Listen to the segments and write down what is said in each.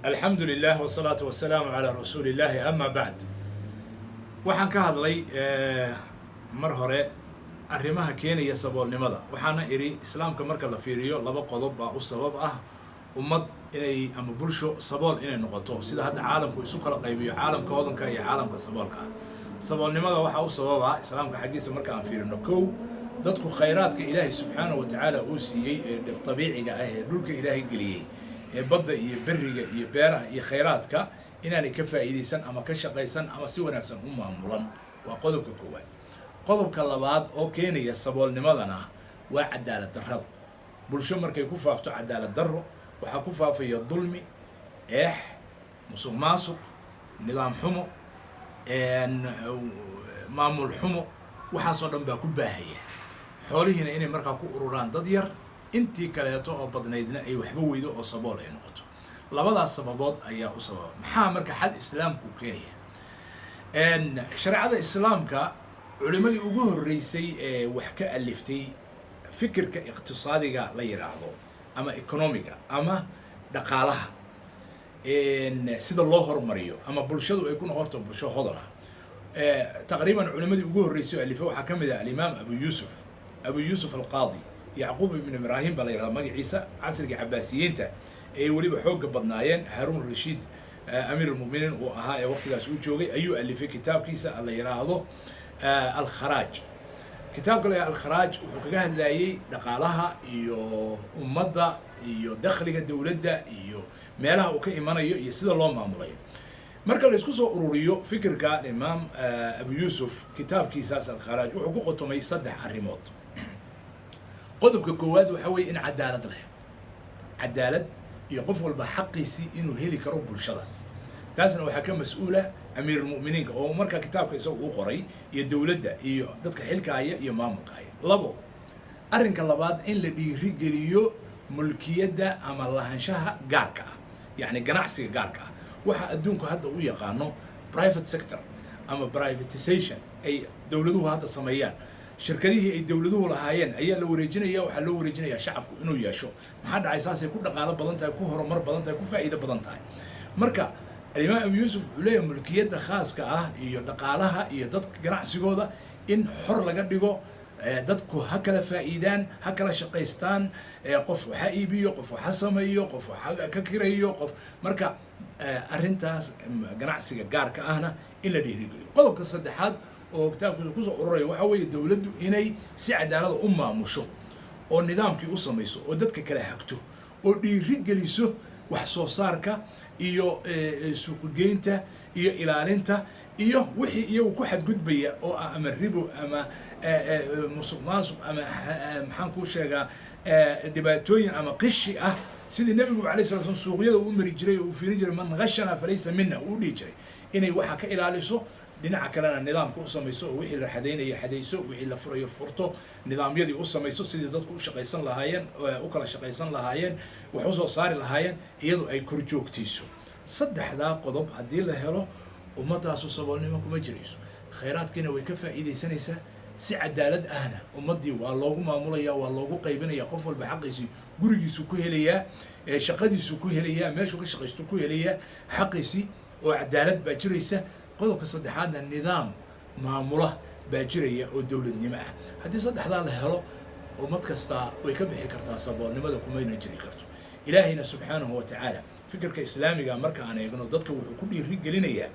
Alxamdu lilah wsalaatu wasalaamu calaa rasuuli illahi, ama bacd. Waxaan ka hadlay mar hore arrimaha keenaya saboolnimada. Waxaana idhi, Islaamka marka la fiiriyo, laba qodob baa u sabab ah ummad inay ama bulsho sabool inay noqoto, sida hadda caalamku isu kala qaybiyo, caalamka hodanka iyo caalamka saboolka ah. Saboolnimada waxaa u sababa, Islaamka xaggiisa marka aan fiirino, kow, dadku khayraadka Ilaahay subxaanahu watacaala uu siiyey ee dabiiciga ah, ee dhulka Ilaahay geliyey, ee badda iyo beriga iyo beeraha iyo khayraadka, inaanay ka faa'iidaysan ama ka shaqaysan ama si wanaagsan u maamulan, waa qodobka koowaad. Qodobka labaad oo keenaya saboolnimadana waa cadaalad darrada. Bulsho markay ku faafto cadaalad darro, waxaa ku faafaya dulmi, eex, musuq maasuq, nidaam xumo, maamul xumo. Waxaasoo dhan baa ku baahaya. Xoolihiina inay markaa ku ururaan dad yar, intii kaleeto oo badnaydna ay waxba weydo oo sabool ay noqoto. Labadaas sababood ayaa u sababa. Maxaa marka xal Islaamku keenaya? Shareecada Islaamka, culimadii ugu horreysay ee wax ka aliftay fikirka iqtisaadiga la yidhaahdo ama economiga ama dhaqaalaha, sida loo horumariyo ama bulshadu ay ku noqoto bulsho hodan ah, taqriiban culimadii ugu horreysay oo alifa waxaa ka mid ah alimaam Abu Yuusuf, Abu Yuusuf Alqaadi, Yacquub ibn Ibraahim baa la yidhahda magaciisa. Casrigii Cabaasiyiinta ay weliba xoogga badnaayeen, Haruun Rashiid amiir almuminiin uu ahaa ee waqtigaas uu joogay, ayuu alifay kitaabkiisa la yidhaahdo Alkharaaj. Kitaabka la yidhahdo Alkharaaj wuxuu kaga hadlayey dhaqaalaha iyo ummadda iyo dakhliga dowladda iyo meelaha uu ka imanayo iyo sida loo maamulayo. Marka la isku soo ururiyo fikirka Imaam Abu Yuusuf, kitaabkiisaas Alkharaaj wuxuu ku qotomay saddex arrimood. Qodobka koowaad waxa weeye in cadaalad la helo, cadaalad iyo qof walba xaqiisii inuu heli karo bulshadaas. Taasna waxaa ka mas-uula amiirulmu'miniinka oo markaa kitaabka isaga uu qoray, iyo dowladda iyo dadka xilka haya iyo maamulka haya. Labo, arrinka labaad, in la dhiirigeliyo mulkiyadda ama lahaanshaha gaarka ah, yacni ganacsiga gaarka ah, waxa adduunku hadda u yaqaano private sector ama privatization ay dowladuhu hadda sameeyaan. Shirkadihii ay dowladuhu lahaayeen ayaa la wareejinaya, waxaa loo wareejinaya shacabku inuu yeesho. Maxaa dhacay? Saasay ku dhaqaalo badan tahay, ku horumar badan tahay, ku faa'iido badan tahay. Marka Alimaam Abu Yuusuf wuxuu leeyahay, mulkiyadda khaaska ah iyo dhaqaalaha iyo dadka ganacsigooda in xor laga dhigo, dadku ha kala faa'iidaan, ha kala shaqaystaan, qof waxa iibiyo, qof waxa sameeyo, qof waxa ka kirayo qof. Marka arrintaas ganacsiga gaarka ahna in la dhiirigeliyo. Qodobka saddexaad oo kitaabkiisa kusoo ururayo waxaa weeye dowladdu inay si cadaalada u maamusho oo nidaamkii u samayso oo dadka kala hagto oo dhiiri geliso wax soo saarka iyo suuqgeynta iyo ilaalinta iyo wixii iyagu ku xadgudbaya oo ah ama ribo ama musuq maasuq ama maxaan kuu sheegaa, dhibaatooyin ama qishi ah, sidii Nebigu alayh sala slam suuqyada uu mari jiray oo uu fiirin jiray, "Man ghashana falaysa mina" uu dhihi jiray, inay waxa ka ilaaliso. Dhinaca kalena nidaamka u samayso oo wixii la xadaynayo xadayso, wixii la furayo furto, nidaamyadii u samayso sidii dadku u shaqaysan lahaayeen, u kala shaqaysan lahaayeen, wax usoo saari lahaayeen, iyadoo ay kor joogtayso. Saddexdaa qodob haddii la helo, ummaddaasu saboolnimo kuma jirayso, khayraadkiina way ka faa'iidaysanaysaa, si cadaalad ahna ummaddii waa loogu maamulaya, waa loogu qaybinaya, qof walba xaqiisii gurigiisu ku helayaa, shaqadiisu ku helayaa, meeshuu ka shaqaysto ku helayaa xaqiisii, oo cadaalad baa jiraysa. Qodobka saddexaadna, nidaam maamula baa jiraya oo dowladnimo ah. Haddii saddexdaa la helo, ummad kastaa way ka bixi kartaa saboolnimada, kumayna jiri karto. Ilaahayna subxaanahu wa tacaala, fikirka Islaamiga marka aan eegno, dadka wuxuu ku dhiiri gelinayaa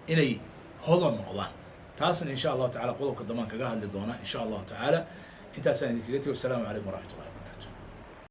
inay hodan noqdaan. Taasna insha Allahu tacala qodobka dambaan kaga hadli doonaa insha Allahu tacaala. Intaasaan idinkaga tegay. Wasalaamu calaykum waraxmat ullahi.